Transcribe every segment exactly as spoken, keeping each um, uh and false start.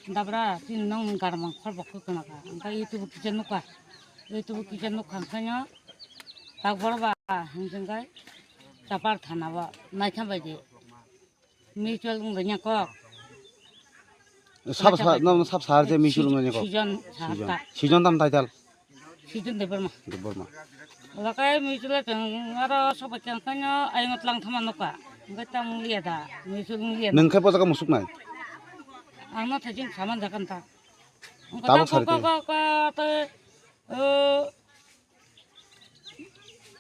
Dabra, chini nokni garmang khorbo khe khna kha. Hwnkhe YouTube kisa nukha. YouTube kisa nukha hwnkhe no tak borok ba hwnjwng khe chapar thana o naikha bai di. Mutual wng bai nya kok. Sab sa, no, sab sa je mutual wng bai nya kok. Sijon sa Sijon. Ta. Sijon tam title. Sijon Debbarma. Debbarma. Lakai mutual tong aro sobai khe hwnkhe no ayung tlang thama nukha. Hwnkhe tamo liya da, mutual wng liya da. Nung khe bo jaga musuk nai? Ang no thajing saman jaga ta. Tabuk sari ko, ko, ko, ko, te, eh,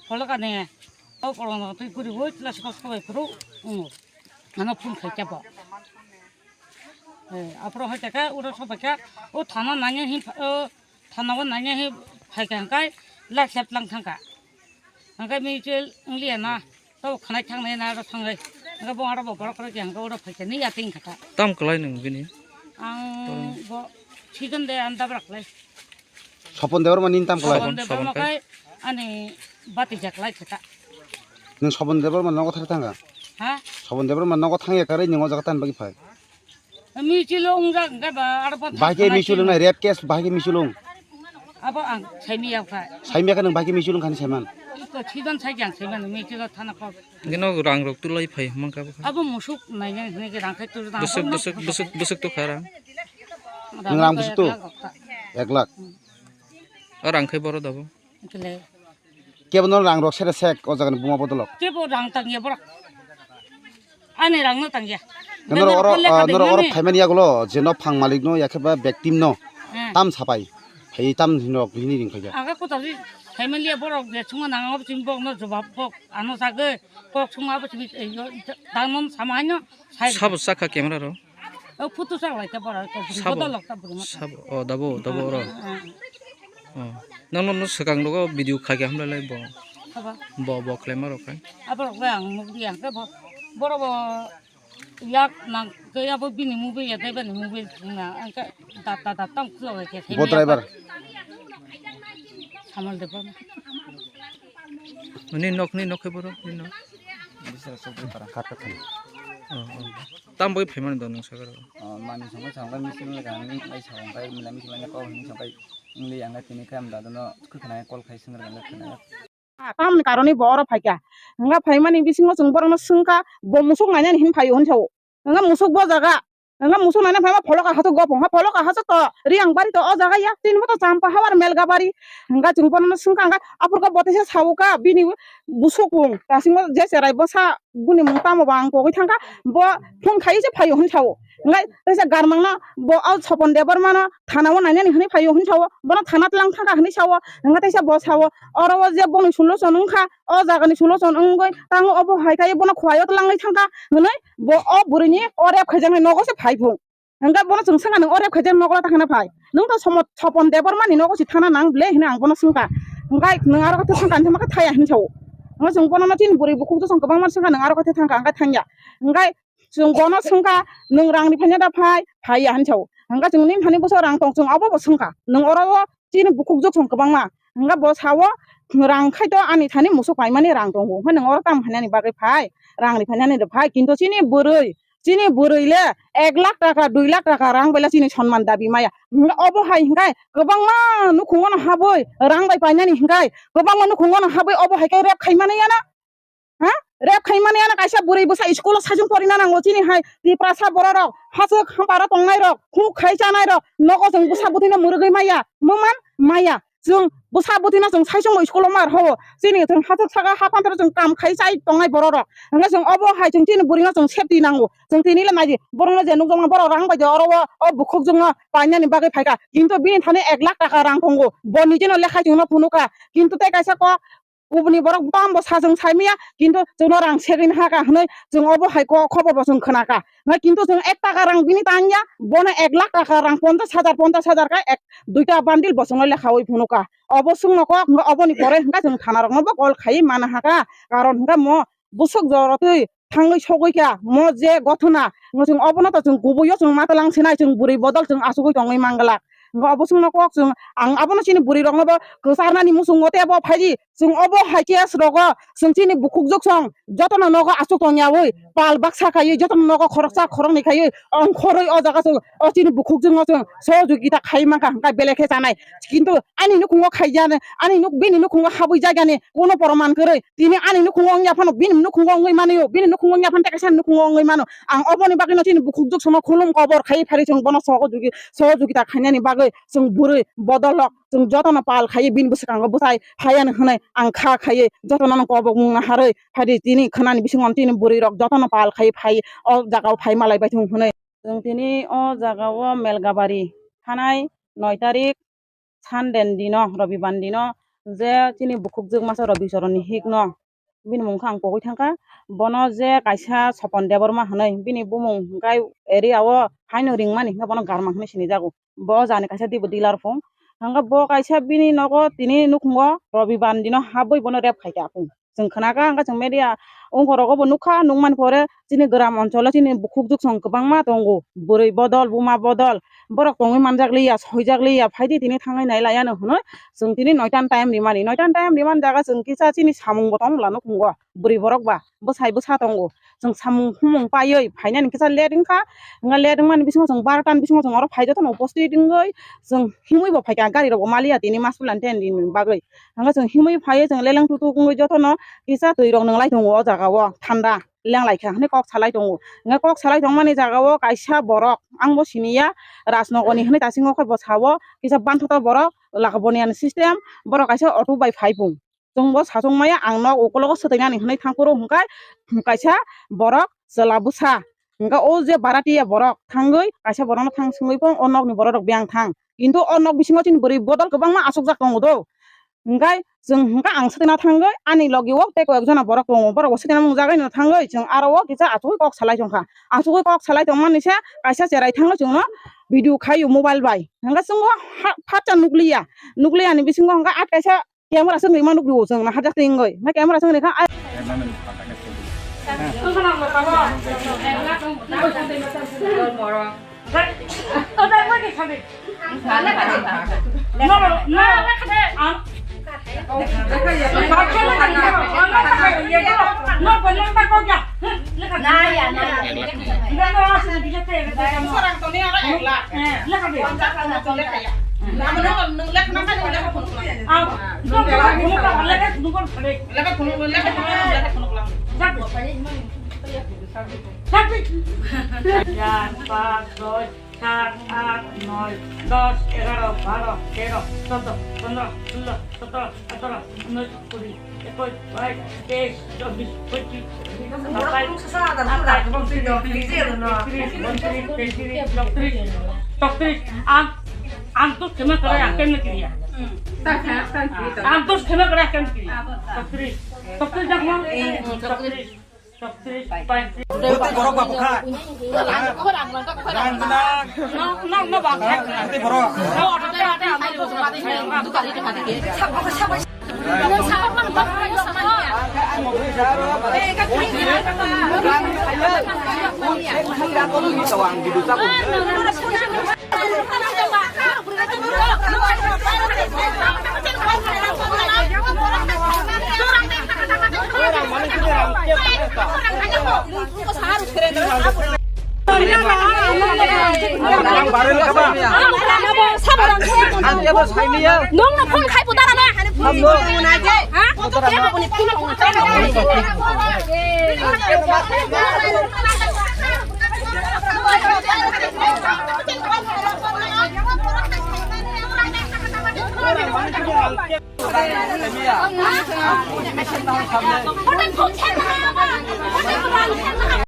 Pholokani, o kolokno twi kuri bo tla siko sobai phuru, mm, ano phun khai khe bo. Eh, aphuru hai khe uro sobai khe, o thana nanya hi, o thana o nanya hi phai khe hwnkhe lak sep lang thang kha. Hwnkhe mutual wng liya na, to khanai thang nai na aro thang nai. Hwnkhe bo aro bo borok rok yang uro phai khe ni ya ting kha ta. Tam kwlai nung bini? Ang bo season de ang dabra kwlai. Sopon Debbarma nini tam kwlai? Sopon Debbarma Sopon kai? Kai ani bati jak lai khe ta. Nwng Sopon Debbarma nogo thang thangkha? Ha? Sopon Debbarma nogo thangya karwi nwng o jaga tan bagwi phai? Mutual wng jak hwnkhe ba aro bo Bahai khe thang mutual thang wngnai, rape case bahai khe mutual wng? Abo ang saimi ya kha. Saimi ya khe nwng bahai khe mutual wng khani saiman? Iko season sai jang saiman mutual thana kok. Hwnkhe no rang rok tulai phai hwnkha bo kha. Abo musuk naina hwnwi khe rang khai turu rang Bwswk, hwnwi bwswk, bwswk, bwswk to kha rang? Nwng rang bwswk to? Ek lakh rok ta. Ek lakh. Hmm. O rang khai boro dabo. Kile. Kebo no rang rok sere sek o jaga ni buma bodolok. Kebo rang tang ya borok. Ani rang no tang ya. Noro oro, ah, noro oro phaimani yagulo je no phang malik no yakhe ba victim no. Hmm. Tam sapai. Phai tam hinrok hini ring phai ya. Aga kota si phaimani ya borok je chungo nang abo chim bok no jobab bok ano sage. Kok sung abo chimi, eh, yo, dangnom sama hanyo, sai. Sabo sakha camera ro? O photo sak lai ta bora, ko buri Sabo? Bodol lok ta buri mata. Sabo, o, dabo, dabo ro. Ah, ah, ah. O. Nang no, no swkang rogo video khai khe hamlai lai bo. Sabo? Bo, bo khlai ma rok khai. Abo rok ang nuk di ang ke bo. Boro bo yak nang ke abo bini movie ya dai bani movie na ang ke dat dat dat tam klo ke. Bo driver. Samal de bo. Nini nok, nini nok khe boro, nini nok? Bisra Chowdhury Para. Kha kha thani. Oh, oh. Tam boi phaimani do nwng sakha rw? Oh, mani songwi songwi meeting le gani lai sa ongkai mila meeting lai kok hini songkai wngli ang tini khe am dadu no khwkhwna call khai swngrwgani khwna. Tamni karoni bo oro phaikha. Hwnga phaimani bisingo chwng borokno swngkha, bo musuk nainani hin phaio hinwi sao. Hwnga musuk bo jaga. Hwnga musuk naina phaima pholoka hachuk gopong ha pholoka hachuk to Riyang bari to o jaga ya. Tini bo to Champa hawar Melga bari. Hwnga chwng bono swngkha hwnga aphurkhe bo teisa saoka bini busuk wng. Kasingbo je cherai bwsa buni mung tamo ba ang kogwi thangkha. Bo phone khai se phaio hwn sao. Hwnga teisa garmangno bo o Sopon Debbarmano thana o nainani hwnwi phaio hwn sao. Bono thana tlang thangkha hwnwi sao. Hwnga teisa bo sao. Oro o je boni solution wngkha. O jagani solution wngwi tango obo hai khai bono khwlaio twlangwi thangkha hwnwi bo o bwrwini o rep khaijaknai nogo se phai phung. Hwnkhe bono chwng swngkha nwng o rep khaijak nogo ta hwnna phai. Nwng to somo-, Sopon Debbarmani nogo se thana nang ble hwnwi ang bono swngkha. Hwnkhe nwng aro khe thangkha hwnwi thaya hwnwi sao. Hwnkhe chwng bono chini bwrwi bukhuk josong kwbangma swngkha nwng aro khe thangkha hwnkhe thangya. Hwnkhe chwng bono swngkha nwng rangni phaina da phai, phaiya hwnwi sao. Hwnkhe chwng nini thani bwsao rang tong chwng obo bo swngkha. Nwng oro o chini bukhuk josong kwbangma. Hwnkhe bo sao, rang khai to ani thani musuk paimani rang tongo. Hwnkhe nwng oro tamo phainani bagwi phai, rangni phainani rw phai. Kintu chini bwrwi, chini bwrwi le ek lakh taka, dui lakh taka rang bai le chini sonman dabi maya. Hwnkhe obo hai hwnkhe kwbangma nukhungo no habwi rang bai painani hwnkhe kwbangma nukhungo no habwi obo hai khe rep khaimani ya na. Ha? Rep khaimani ano kaisa bwrwi bwsa school o saichung porina nango chini hai Tiprasa borok rok, hachwk hamparo tongnai rok, huk khai chanai rok, nogo chwng bwsa bwtwino mwrwgwi maya, muman maya. Chwng bwsa bwtwino chwng saichung bo school o mar ho. Chini chwng hachwk saka haphantaro chwng kam khai chai tongnai borok rok. Hwnkhe chwng obo hai chwng chini bwrwino chwng safety nango. Chwng tini le naidi, borokno je nukjakma borok rang bai de oro o, o bukhuk jwkno painani bagwi phaikha. Kintu bini thani ek lakh taka rang tongo. Bo nijeno lekhai chwngno phunukha. Kintu tei kaisa kok Uboni borok bwtang bo sa chwng sai maya, kintu chwngno rang segwi haka hwnwi chwng obo hai kok khobor bo chwng khna kha. Hwnkhai kintu chwng ek taka rang bini tang ya, bono ek lakh taka rang ponchash hajar, ponchash hajar khe ek duita bundle bo chwngno lekhaui phunukha. Obo chwngno kok hwnkhe oboni pore hwnkhe chwng thana rokno bo call khaiwi mana hakha. Karon hwnkhe mo bwswk jorotwi thangwi sogwi kha, mo je gothona, chwng obono to chwng kubui o chwng ma tlang sinai, chwng bwrwi bodol chwng achugwi tongwi manglak. Hwnkhe obo chwngno kok chwng, ang abono chini bwrwi rokno bo kwcharnani muchungo tei bo phaidi chwng obo hai khe rogo chwng chini bukhukjwk song jotono nogo achuk tongyawi pal baksa khaiwi jotono nogo khoroksa khoroknwi khaiwi ongkhorwi o jaga chwng o chini bukhukjwkno chwng sohojogita khai mankha hwnkhe belai khe chanai. Kintu ani nukhungo khaijani, ani nuk-, bini nukhungo habwi jagani kuno proman kwrwi. Tini ani nukhungo wngya phano, bini nukhungo wngwi mano, bini nukhungo wngya phano tei kaisa nukhungo wngwi mano. Ang oboni bagwino chini bukhukjwk sono khulum kobor khai phari chwng bono sohojogita khainani bagwi chwng bwrwi bodolrok chwng jotono pal khaiwi bini bwskango bwsai phaiani hwnwi ang kha khaiwi jotono kobok mung naharwi phaidi tini khwnani bisingo tini bwrwirok jotono pal khaiwi phai o jagao phai malai bai thung hwnwi. Chwng tini o jagao Melgabari thanai noi tarik Sunday ni dino, Robibar ni dino je chini bukhukjwk masa Robi Choroni hikno, bini mung khe ang kogwi thangkha. Bono je kaisa Sopon Debbarma hwnwi, bini bumung hwnkhe area o haino ringmani hwnkhe bono Garma hwnwi sinijago. Bo jani kaisa dibo dealer phung. Hwnkhe bo kaisa bini nogo tini nukhungo Robibar ni dino habwi bono rape khaikha phung. Chwng khwnakha, hwnkhe chwng media ongkhorogo bo nukha, nukmani pore chini gram oncholo chini bukhukjwk song kwbangma tongo, bwrwi bodol, buma bodol, borok tongwi manjak liya, soijak liya, phaidi tini thangwi nailaiano hwnwi chwng tini noita ni time rimani, noita ni time rimani jaga chwng kisa chini samung bo tong mla nukhungo, bwrwi borok ba bwsai bwsa tongo, chwng samung humung paiwi phainani kisa late wngkha, hwnkhe late wngmani bisingo chwng barota ni bisingo chwng oro phai jotono uposthit wngwi chwng himwi bo phaikha, gari rok bo maliya tini mas pulan ten din ni bagwi. Hwnkhe chwng himwi phaiwi chwng leleng tutuk wngwi jotono kisa twi rok nwnglai tongo o jaga o, thanda lenglai kha hwnwi kok salai tongo. Hwnkhe kok salai tongmani jaga o kaisa borok, ang bo siniya, Rajnogor ni hwnwi ta singo khe bo sao, kisa banthoto borok, laka boniyan system, borok kaisa auto bai phai pung. Chwng bo sachung maya ang nok ukologo swtwinani hwnwi thang phuru hwnkhe kaisa borok chwla bwsa. Hwnkhe o je baratiya borok thangwi kaisa borokno thang swngwi bo o nokni borok rok biyang thang. Kintu o nok bisingo chini bwrwi bodol kwbangma achukjak tongo do. Hwnkhe chwng hwnkhe ang swtwina thangwi ani logi o tei koi ekjona borok tongo. Borok bo swtwina mung jagwi no thangwi chwng aro o kisa achugwi kok salai tongkha. Achugwi kok salai tongmani se kaisa cherai thangwi chwngno video khaio mobile bai. Hwnkhe chwng o ha-, phatsa nukliya. Nukliya ni bisingo hwnkhe a kaisa camera se nwi ma nukdi o chwng na hajak tingwi. Na camera se nwi kha ai. চার, পাঁচ, ছয়, সাত, আট, নয়, দশ, এগারো, বারো, তেরো, চৌদ্দ, পনেরো, ষোলো, সতেরো, আঠারো, উনিশ, কুড়ি, একুশ, বাইশ, তেইশ, চব্বিশ, পঁচিশ, ছাব্বিশ, সাতাশ, আঠাশ, উনত্রিশ, তিরিশ, বত্রিশ, তেত্রিশ, চৌত্রিশ, পঁয়ত্রিশ। আম, আম তো ক্ষমা করে আকেন না কিরিয়া। আম তো ক্ষমা করে আকেন কিরিয়া। চৌত্রিশ, চৌত্রিশ দেখো। চৌত্রিশ। Bwtwi borok ba bwkha. Rang gwnang. Bwtwi borok. Nong no phone khai putara na. Ha?